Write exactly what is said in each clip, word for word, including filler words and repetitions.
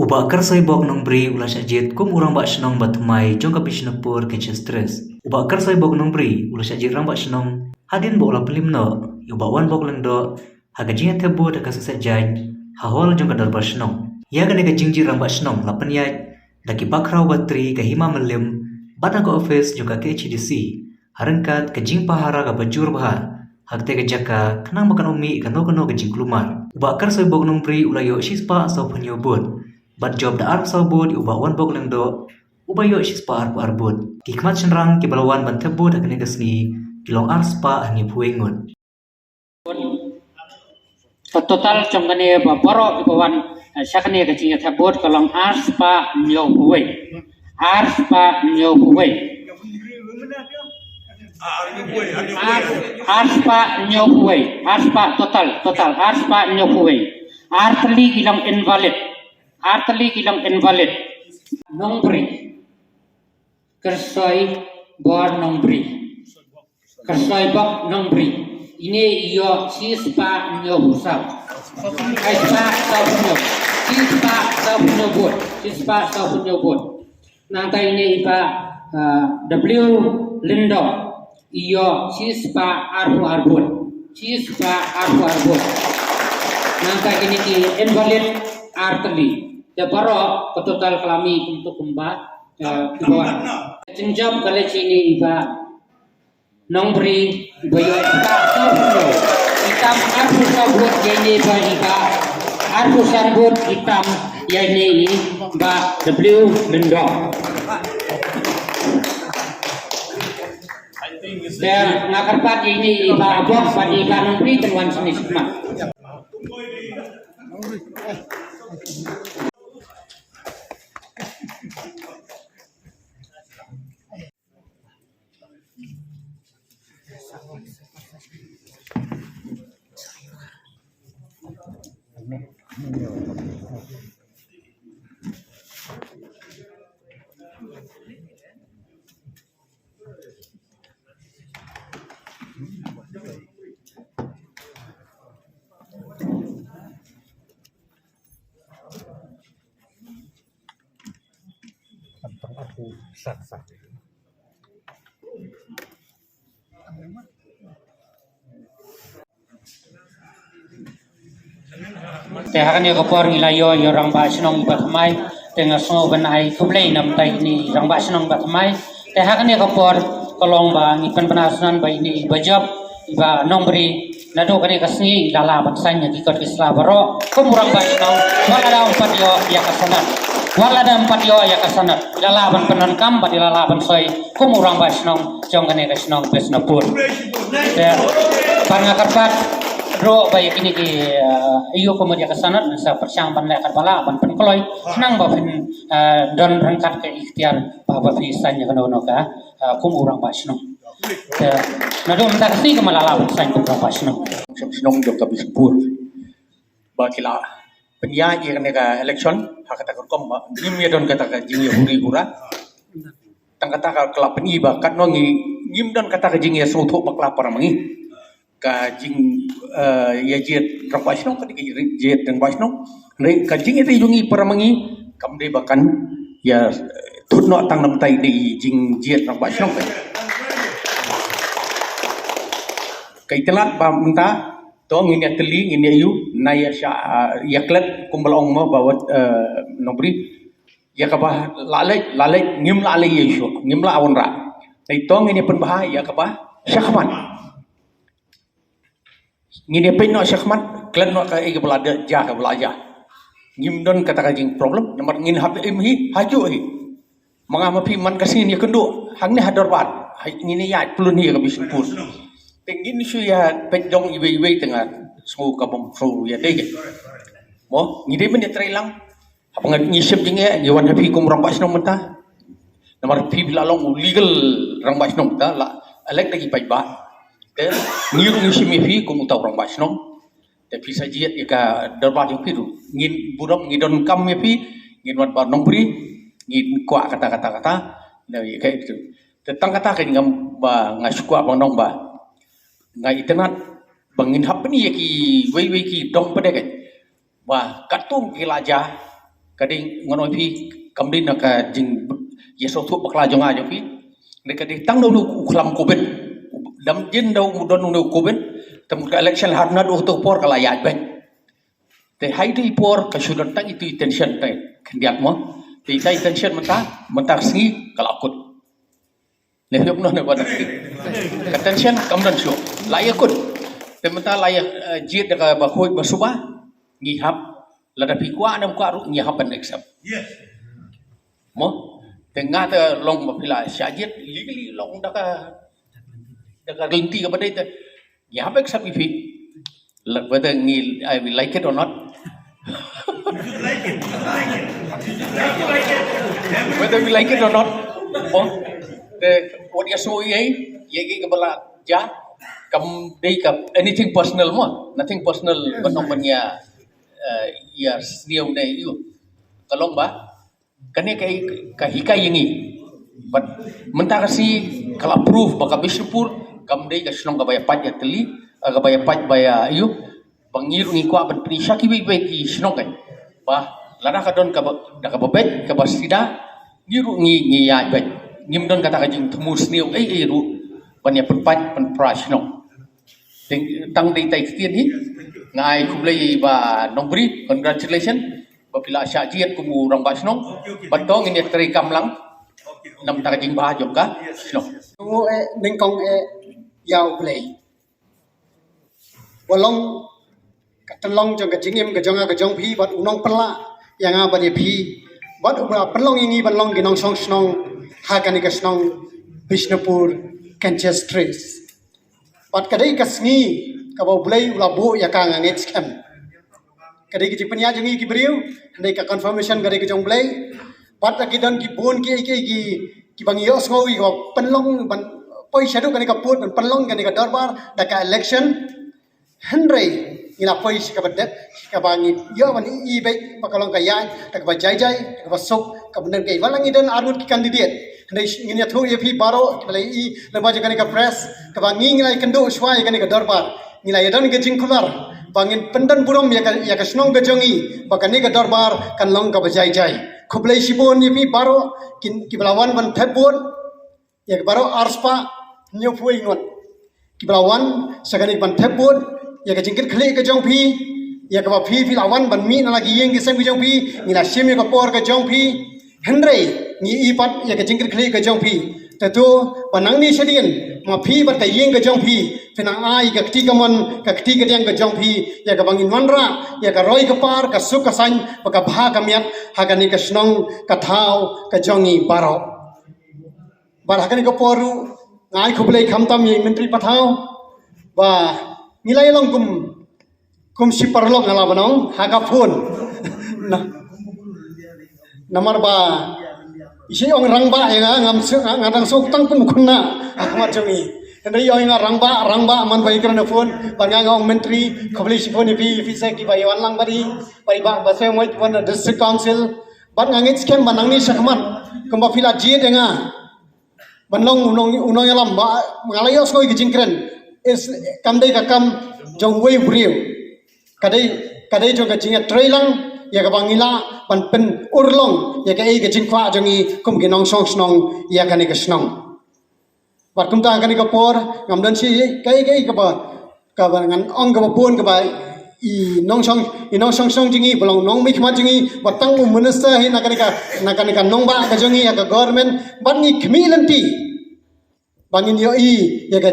Bah Kyrsoibok Nongbri u la shah jied kum u Rangbah Shnong ba thymmai jong ka Bishnupur Khynshastres. U Bah Kyrsoibok Nongbri u la shah jied Rangbah Shnong hadien ba u la pynliem noh ïa u Bah Wanbok Lyngdoh ha ka jingïathep vote ha ka Sesek Jaiñ ha hall jong ka Dorbar Shnong. Ïa kane ka jingjied Rangbah Shnong la pynïaid da ki bakhraw batri ka Hima Mylliem bad na ka office jong ka K H A D C ha ryngkat ka jingpahara kaba jur bha ha katei ka jaka khnang ba kan ym mih kano kano ka jingkulmar. U Bah Kyrsoibok Nongbri u la ïoh shispah sawphew hynñiew vote bad jop da arphew saw vote ïa u Bah Wanbok Lyngdoh uba ïoh shispah arphew ar vote. Ki khmat shynrang kiba la wan ban thep vote ha kane ka sngi ki long arspah hynñiewphew wei ngut. Ka total jong kane ba baroh kiba wan, eh, sha kane ka jingïathep vote ka long arspah hynñiewphew wei. Arspah hynñiewphew wei. Ar, arspah hynñiewphew wei. Arspah total, total arspah hynñiewphew wei. Ar tylli ki long invalid. Ar tylli ki long invalid. Nongbri. Kyrsoibok Nongbri. Kyrsoibok Nongbri. Ine i ïoh shispah hynñiewphew saw. Ai, spah sawphew hynñiew. Shispah sawphew hynñiew vote. Shispah sawphew hynñiew vote. Nangta ine i Bah, ah, W Lyngdoh. I ïoh shispah arphew ar vote. Shispah arphew ar vote. Nangta kine ki invalid ar tylli. Te baroh ka total ka la mih kumto kumba, eh, kiba wan. Ka jingjop ka leit sha ine i Bah Nongbri ba ïoh shispah sawphew hynñiew. I tam arphew saw vote ïa ine i Bah, i Bah arphew san vote i tam ïa ine i Bah W Lyngdoh. Te nga kyrpad ïa ine i Bah Bok bad i Bah Nongbri kin wan shane shakhmat. Te ha kane ka por ngi la ïoh ïa u rangbah shnong ba thymmai. Te nga sngew ban ai khublei na bynta ine i rangbah shnong ba thymmai. Te ha kane ka por ka long ba ngi pynbna sngewbha ba ine i Bah Jop, i Bah Nongbri, naduh kane ka sngi i la lah ban saiñ ïa ki kot ki sla baroh kum u rangbah shnong. Wat la da um pat ïoh ïa ka sanad, wat la da um pat ïoh ïa ka sanad, i la lah ban pyndonkam bad i la lah ban soi kum u rangbah shnong jong kane ka shnong Bishnupur. Te, bad nga kyrpad ruh ba ïa kine ki, eh, ïa ka mut ïa ka sanad sa pyrshang ban leh katba lah ban pynkloi khnang ba phin, eh, don ryngkat ka iktiar ba, ba phi saiñ ïa kano kano ka, eh, kum u rangbah shnong. Te, naduh mynta ka sngi ka ma la lah ban saiñ kum u rangbah shnong. Shnong jong ka Bishnupur ba ki la pynïaid ïa kane ka election ha kata ka rukom ba ngim ïa don kata ka jingïahuri hura. Tang kata ka, ka la pyni ba katno ngi ngim don kata ka jingïasngewthuh bakla para ma ngi. Ka jing, eh, ïa jied rangbah shnong, ka dei ka jied rangbah shnong. Hynrei ka jingïadei jong ngi para ma ngi kam dei ba kan ïa thut noh tang na bynta ine i jingjied rangbah shnong. Ka itynnad ba mynta to ngin ïa tylli, ngin ïa ïoh na ïa sha, ah, ïa klet kumba la ong mo ba wat, eh, Nongbri. Ïa kaba la leit, la leit, ngim la leit ïa shuh, ngim la wanrah. Te to ngin ïa pynbha ïa kaba shakhmat. Ngin ïa peit noh shakhmat, klet noh kaei kaba la jia, kaba la jia. Ngim don kata ka jing problem, namar ngin hap im hi, hajuh hi. Ma nga ma phi man ka sngi ngin ïakynduh hangne ha dorbar. Hai, ngin ïa pyllun hi ïa ka Bishnupur. Te ngin shu ïa peit jong iwei iwei, te nga sngew ka bym shu ïa dei. Mo, ngi dei ban ïa trei lang. Haba ngi shem jingeh ngi wan ha phi kum rangbah shnong mynta. Namar phi la long u legal rangbah shnong mynta, la elect da ki paidbah. Te ngi ruh ngi shem ïa phi kum uta u rangbah shnong. Te phi sa jied ïa ka dorbar jong phi ruh. Ngin burom, ngi donkam ïa phi, ngin wan Bah Nongbri, ngin kwah kata, kata, kata. Na ïa kaei tu. Te tang kata ka ngam ba nga shu kwah ban ong ba nga itynnad ba ngin hap pyni ïa kiwei wei ki dong pdeng ka ba katkum ki la jia, Ka dei ngan ong phi, kam dei na ka jingïasngewthuh bakla jong nga jong phi. Dei ka dei tang da une u khlam covid. Dam jin da u don une u covid. Te mut ka election ha naduh kato ka por ka la ïaid beit. Te ha itu i por ka shu don tang itu i tension te khyndiat mo. Te ita i tension mynta, mynta ka sngi ka la kut. Ne hep noh ne ba dang. Ka tension kam don shuh. La ïa kut. Te mynta la ïa, eh, jied da kaba khuid ba suba. Ngi hap. Lada phi kwah ne ym kwah ruh ngi hap ban accept. Mo? Te nga te long ba phi la shah jied legally long da ka, da ka lynti kaba dei te. Ngi hap accept ïa phi. Whether ngi, I will like it or not. Whether we like it or not. Oh, the, what you saw ye, ye ki kaba la ja, kam dei ka anything personal mo, nothing personal, ban ong ban ïa, eh, ïa sniew ne ïa. Ka long ba, kane ka, ka hikai ïa ngi. But mynta ka sngi ka la proof ba ka Bishnupur kam dei ka shnong kaba ïa pait ïa tylli, eh, kaba ïa pait ba ïa ïa. Ba ngi ruh ngi kwah ban pyni sha kiwei kiwei ki shnong kan. Ba lada ka don kaba, da kaba beit kaba sida, ngi ruh ngi, ngi ïaid beit. Ngim don kata ka jingthmu sniew ei ei ruh ban ïa pynpait pynpra shnong. Tang dei tai ktien hi. Nga ai khublei ba Nongbri, congratulations. Ba phi la shah jied kum u rangbah shnong. Ba to ngin ïa trei kam lang. Namar ka jingbha jong ka shnong. Ngu e nyngkong e ïa U Blei. Ba long ka tynlong jong ka jingim ka jong nga ka jong phi bad u nongpynlah ïa nga bad ïa phi. Bad uba pynlong ïa ngi ban long ki nongshong shnong ha kane ka shnong Bishnupur Kanchestres. Bad ka dei ka sngi kaba U Blei u la buh ïa ka, nga ngeit skhem. Ka dei ka jingpynïaid jong ngi ki briew, hynrei ka confirmation ka dei ka jong U Blei. Bad ki don ki bun ki, ki, ki, kiba ngi ïohsngew ïa ka pynlong ban poi shaduh kane ka pud ban pynlong kane ka dorbar da ka election. Hynrei ngi la poi sha kaba dep, sha kaba ngi ïoh ban ïohi beit ba ka long ka ïaid da kaba jai jai, da kaba suk, kaba nym kaei. Wat la ngi don arngut ki candidate, hynrei ngin ïathuh ïa phi baroh kiba la ïohi lyngba jong kane ka press, kaba ngi, ngi la ïakynduh shuwa ïa kane ka dorbar. Ngi la ïadon ka jingkular ba ngin pyndon burom ïa ka, ïa ka shnong ka jong ngi ba kane ka dorbar kan long kaba jai jai. Khublei shibun ïa phi baroh ki, kiba la wan ban thep vote, ïa ki baroh arspah hynñiewphew ngut kiba la wan sha kane ban thep vote, ïa ka jingkitkhlieh ka jong phi, ïa kaba phi, phi la wan ban mih na la ki ïing ki sem ki jong phi, ngi la shim ïa ka por ka jong phi. Hynrei ngi i pat ïa ka jingkitkhlieh ka jong phi. Te to ba nangne shadien ma phi bad ka ïing ka jong phi phin nang ai ka kti kamon ka kti kadiang ka jong phi ïa kaba ngin wanrah ïa ka roi ka par, ka suk ka saiñ bad ka bha ka miat ha kane ka shnong ka thaw ka jong ngi baroh. Bad ha kane ka por ruh nga ai khublei khamtam ïa i Myntri Pathaw ba ngi la ïalong kum, kum shi paralok nga la ban ong ha ka phone. Na, namar ba i shu ong rangbah ïa nga, ngam shu, nga, nga dang shu tang kum khynnah ha khmat jong i. Hynrei i ong ïa nga rangbah, rangbah man ba i kren ha phone, bad nga, nga ong Myntri, khublei shibun ïa phi, ïa phi sa kiba ïa wan lang bad i, bad i Bah Basemoit wan na District Council. Bad nga ngeit skhem ba nangne shakhmat kumba phi la jied ïa nga ban long u nong, u nongïalam ba nga la ïohsngew ïa ka jingkren, is kam dei ka kam jong uwei u briew. Ka dei, ka dei jong ka jingïatreilang ïa kaba ngi lah ban pynurlong ïa kaei ka jingkwah jong ngi kum ki nongshong shnong ïa kane ka shnong. Bad kumta kane ka por ngam don shi kaei kaei kaba, kaba ngan ong kaba bun kaba i nongshong, i nongshong shnong jong ngi ba long nongmihkhmat jong ngi, ba tang u minister hi na kane ka, na kane ka nongbah ka jong ngi ha ka government, bad ngi khmih lynti ba ngin ïohi ïa ka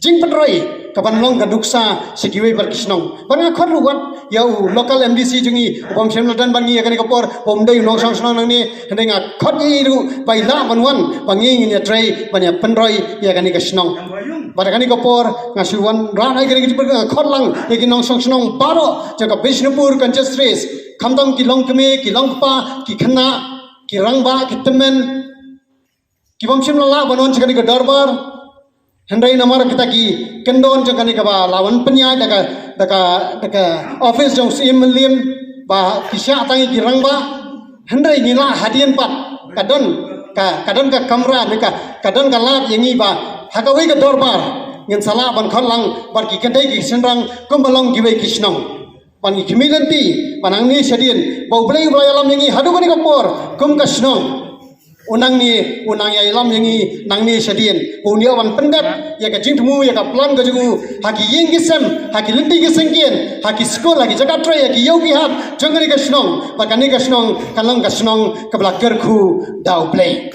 jingpynroi kaban long ka nuksa sha kiwei pat ki shnong. Bad nga khot ruh wat ïa u local M D C jong ngi uba ym shym la don bad ngi ha kane ka por, ba um dei u nongshong shnong nangne, hynrei nga khot ïa i ruh ba i lah ban wan ba ngi ngin ïatrei ban ïapynroi ïa kane ka shnong. Bad ha kane ka por nga shu wanrah ïa kane ka jingpynroi, nga khot lang ïa ki nongshong shnong baroh jong ka Bishnupur Kanchestres, khamtam ki longkmie, ki longkpa, ki khynnah, ki rangbah, ki tymmen, kiba ym shym la lah ban wan sha kane ka dorbar. Hynrei namar kita ki kyndon jong kane kaba la wan pynïaid da ka, da ka, da ka office jong u Syiem Mylliem ba ki shah tang ïa ki rangbah. Hynrei ngi lah hadien pat ka don ka, ka don ka kamra ne ka, ka don ka lad ïa ngi ba ha kawei ka dorbar ngin sa lah ban khot lang bad ki kynthei ki shynrang kumba long kiwei ki shnong. ban ngi khmih lynti, ban nangne shadien ba U Blei u la ïalam ïa ngi haduh kane ka por kum ka shnong. U nangne, u nang ïalam ïa ngi nangne shadien, ba un ïoh ban pyndep ïa ka jingthmu, ïa ka plan ka jong u ha ki ïing ki sem, ha ki lynti ki syngkien, ha ki skul, ha ki jaka trei, ha ki ïew ki hat jong kane ka shnong, ba kane ka shnong kan long ka shnong kaba la kyrkhu da U Blei.